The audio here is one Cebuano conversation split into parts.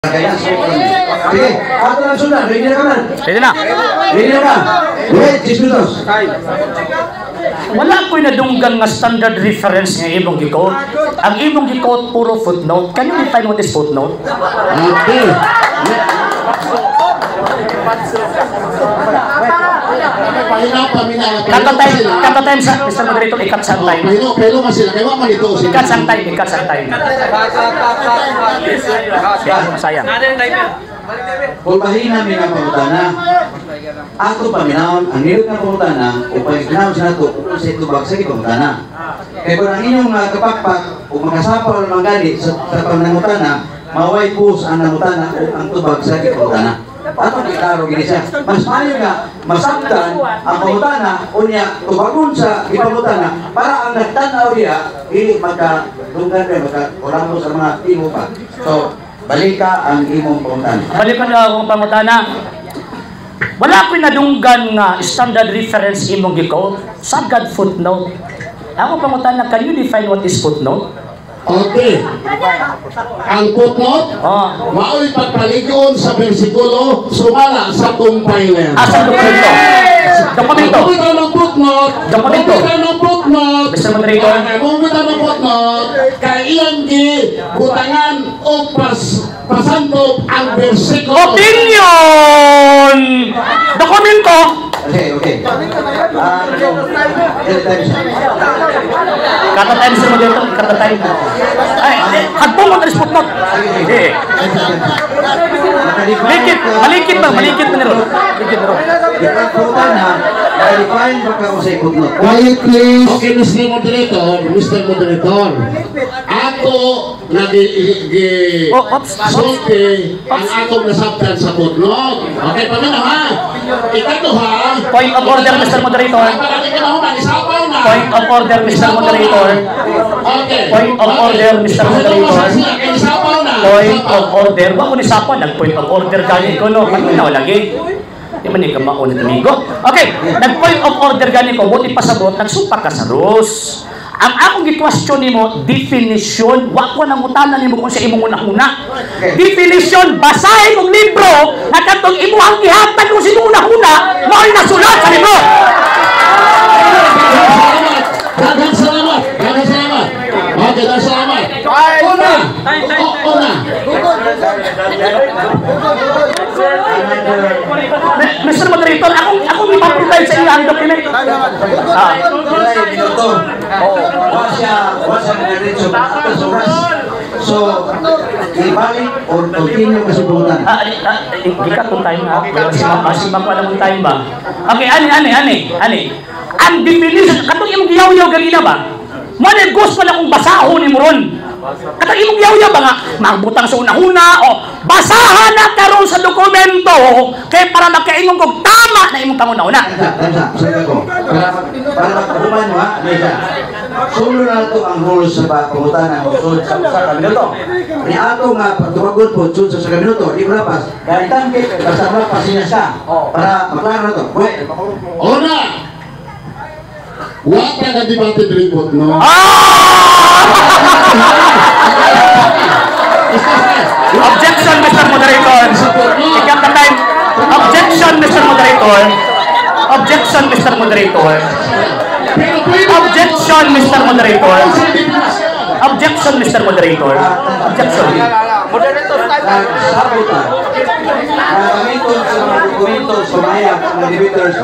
Sige, ato lang sundan. Ready na ka man? Ready na. Ready na ka? Wait, 10 minutos. Wala ko'y nadunggan nga standard reference nga imong gi-quote. Ang imong gi-quote puro footnote. Can you define what is footnote? Okay. Paminaw, paminaw. Kata time sa Mr. Moderator, ikat sa time. Paminaw, pero man sila. Kaya man ito sila. Ikat sa time, ikat sa time. Kaya sayang. Kung mahina mi nga pangutana, ato paminawon ang nilot nga pangutana o pagignaw sa nato kung sa tubag sa pangutana. Kaya kung ang inyong mga kapakpak o makasapaw ng gani sa panangutana, maway pus ang nangutana o ang tubag sa pangutana. Ato giklaro gini siya. Mas maayo nga masabtan ang pangutana unya tubagon sa gipangutana para ang nagtan-aw diha dili magka dunggan rin magka sa mga imo pa. So balika ang imong pangutana. Balikan na akong pangutana. Wala ko'y nadunggan nga standard reference imong gi-quote. Sagad footnote. Ako pangutana, can you define what is footnote? Okay. Ang footnote, Oh. mao'y pagpaligon sa bersikulo sumala sa compiler. Asa dokumento? Dokumento. Kung ng footnote, Dokumento. kung ng footnote, Mr. Moderator. Kung ng footnote, kay iyang gi butangan o pasantop ang bersikulo. Opinion! Dokumento! Okay, okay. Kata time, Mr. Moderator, kata time. Ay, hagpong mo na footnote. Hindi. Malikit, malikit ba? Malikit ba nito? Malikit ba? Pangutana, naka-define ba ka sa footnote? Quiet please. Okay, Mr. Moderator, Mr. Moderator. Ato nagi Oh, oops. sulti ang atong nasabtan sa footnote. Okay, paminaw ha. Ikaduha. Point of order, Mr. Moderator. Point of order, Mr. Moderator. Okay. Point of order, Mr. Moderator. Point of order. Wa ko ni sapa nag point of order gani ko no. Paminaw lagi. Di man ni ka maunit amigo. Okay, nag point of order gani ko, buti pasabot nagsumpa ka sa rules. Ang akong gi-question nimo, definition, wa ko nangutana nimo kung sa imong una-una. Definition, basahin kong libro na katong imuhang gihatag kung sa imong una-una, mao'y nasulat sa libro. Daghang salamat. Daghang salamat. Okay, daghang salamat. Una. Una. Mr. Moderator, akong ipaprovide sa iyo ang document. Ah. Minuto. Wa siya diretso sa oras. So, ibalik or continue kasi pangutana. Gikat kong time ha. Masima ko alam mong time ba? Okay, ani, ani, ani, ani. Ang definition, katong imong giyaw-yaw ganina ba? Mo na gusto na kong basahon nimo ron. Katong imong giyaw-yaw ba nga magbutang sa una-una o basahan na karon sa dokumento kay para makaingon kog tama na imong panguna-una. Tansa, sorry ko. Para magkahuman mo ha, ano siya? Sulo na ito ang rules sa pangutana o sulod sa usa ka minuto. Ni ato nga pagtuwagon po sulod sa usa ka minuto, di mo lapas. Dahil tangke, basta mo lapas siya siya. Para maklaro na ito. Wait. Una. Wa ka na debate diri no. Ah! Objection, Mr. Moderator. Ikaw ka time. Objection, Mr. Moderator. Objection, Mr. Moderator. Objection, Mr. Moderator. Objection, Mr. Moderator. Objection. Nagsabutan. Nagamiton sa mga dokumento sa maya mga debaters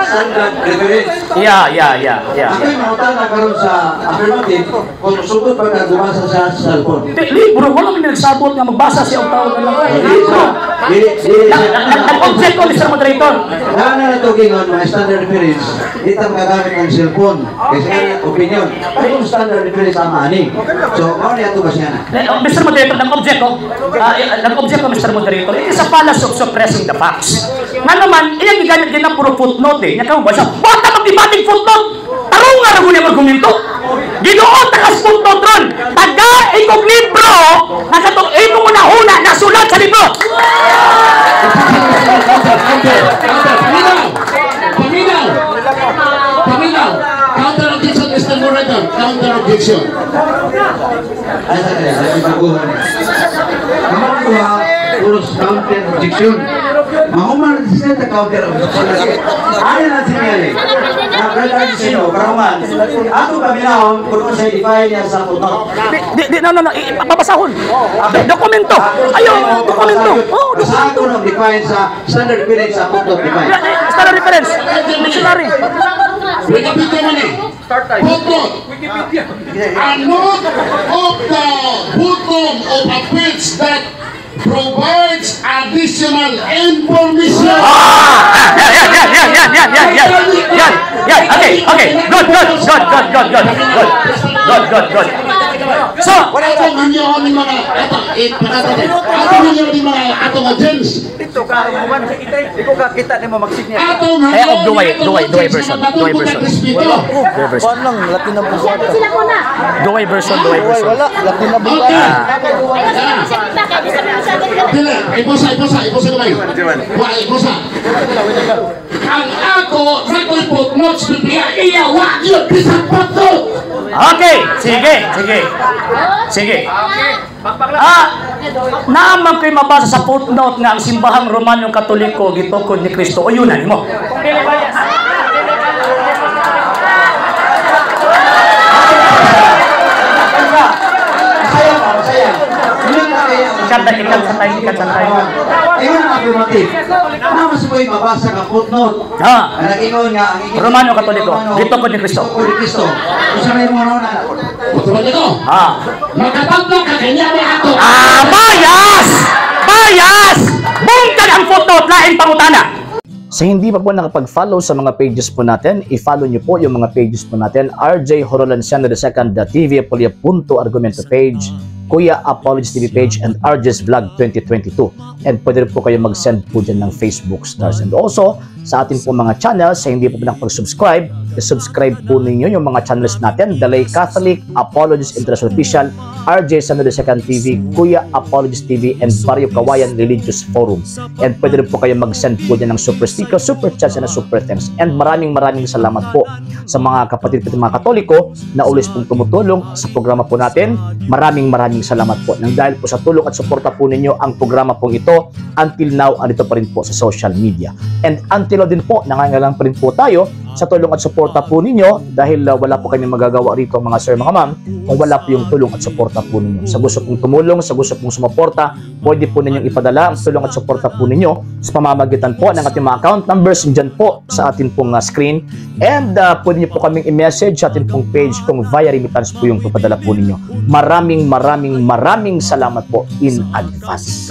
standard reference. Yeah. Ako'y mangutana karon sa affirmative kung sugod pa ka gumasa sa cellphone. Di, libro, wala man nagsabot nga magbasa siya og tao na lang. Libro. Dili dili Nag-object ko, Mr. Moderator. Na na ito gingon mga standard reference, di ta magagamit ng cellphone. Kasi opinion. Pero kung standard reference ang ani. So, mao ni ato ba siya na? Mr. Moderator, nag-object ko. Nag-object ko, Mr. Moderator. It is a fallacy of suppressing the facts. Nga naman, iyang gigamit din na puro footnote eh. Nga ba siya, bata mag-debating footnote! Tarong nga rin yung argumento. Ginoo, takas footnote ron. Taga ikong libro, na katong imong una-una, nasulat sa libro. Paminaw. Paminaw. Paminaw. Counter objection, Mr. Moderator. Counter objection. Ay, sa kaya, ay, baguhan. Ang mga Puros counter objection. Mahuman na sila sa counter objection. Ano na sinili? Na brother sino, karaman. Ato paminahon kung ano sa define niya sa footnote. Di, di, di, no, no, no, babasahon. Dokumento. Ayaw, dokumento. Oh, Sa dokumento. ako nang define sa standard reference sa footnote define. Yeah, standard reference. Dictionary. Wikipedia man eh. Footnote. A note of the bottom of a page that provides additional information. Ah, yan, yan, yan, yan, yan, yan, yan, yan. Yan, yan, okay. Good, good, good, good, good, good, good. Good, good, good. So, Atong hangyoon ni mga ato, eh, atong hangyoon ni mga atong audience. Dito ka, di ko kakita nimo magsignya. Atong Kaya hangyoon og duway, ni atong duway, duway audience version, na duway matubod version. ang respeto. Duway version. Lang, Latin ang buwata. Sila muna. Duway version, duway version. Wala, Latin ang Okay. buwata. Ayaw sila sa kita kaya di sabi mo sa akin. Dili, ibusa, ibusa, ibusa kamay. Wa, ibusa. Ang ako, nakoy footnotes, Biblia, iya, wa, yun, bisag footnote. Okay, sige, sige. Sige. Ah, naman ko'y mabasa sa footnote nga ang simbahang Romano Katoliko gitukod ni Kristo. O yun na nimo. Masaya ka, masaya. Yun na kaya. Ikat na, ikat sa tayo, ikat sa tayo. Ingon ang affirmative. Na mas mo mabasa ka footnote. Ah. Ang nag-ingon nga ang Romano Katoliko, gitukod ni Kristo. Gitukod ni Kristo. Usa may mga nauna. Footnote ito. Ah. Makatatlo ka, kanya ba ako? Ah, bias! Bias! Bungkag ang footnote, laing pangutana. Sa hindi pa po nakapag-follow sa mga pages po natin, i-follow nyo po yung mga pages po natin. RJ Horolanciano II, TV Apolia Punto Argumento page, Kuya Apologies TV page, and RJ's Vlog 2022. And pwede rin po kayo mag-send po dyan ng Facebook stars. And also, sa atin po mga channels, sa hindi po po nakapag-subscribe, i-subscribe po ninyo yung mga channels natin. Dalay Catholic, Apologies International Official, RJ Sano II TV, Kuya Apologies TV, and Barrio Kawayan Religious Forum. And pwede rin po kayo mag-send po dyan ng super sticker, super chats, and super thanks. And maraming maraming salamat po sa mga kapatid po mga Katoliko na always pong tumutulong sa programa po natin. Maraming maraming salamat po. Nang dahil po sa tulong at suporta po ninyo ang programa pong ito, until now, andito pa rin po sa social media. And until now din po, nangangailangan pa rin po tayo sa tulong at suporta po ninyo dahil wala po kami magagawa rito, mga sir, mga ma'am, kung wala po yung tulong at suporta po ninyo. Sa gusto pong tumulong, sa gusto pong sumuporta, pwede po ninyong ipadala ang tulong at suporta po ninyo sa pamamagitan po ng ating mga account numbers dyan po sa ating pong screen. And pwede niyo po kaming i-message sa ating pong page kung via remittance po yung papadala po ninyo. Maraming maraming maraming salamat po in advance.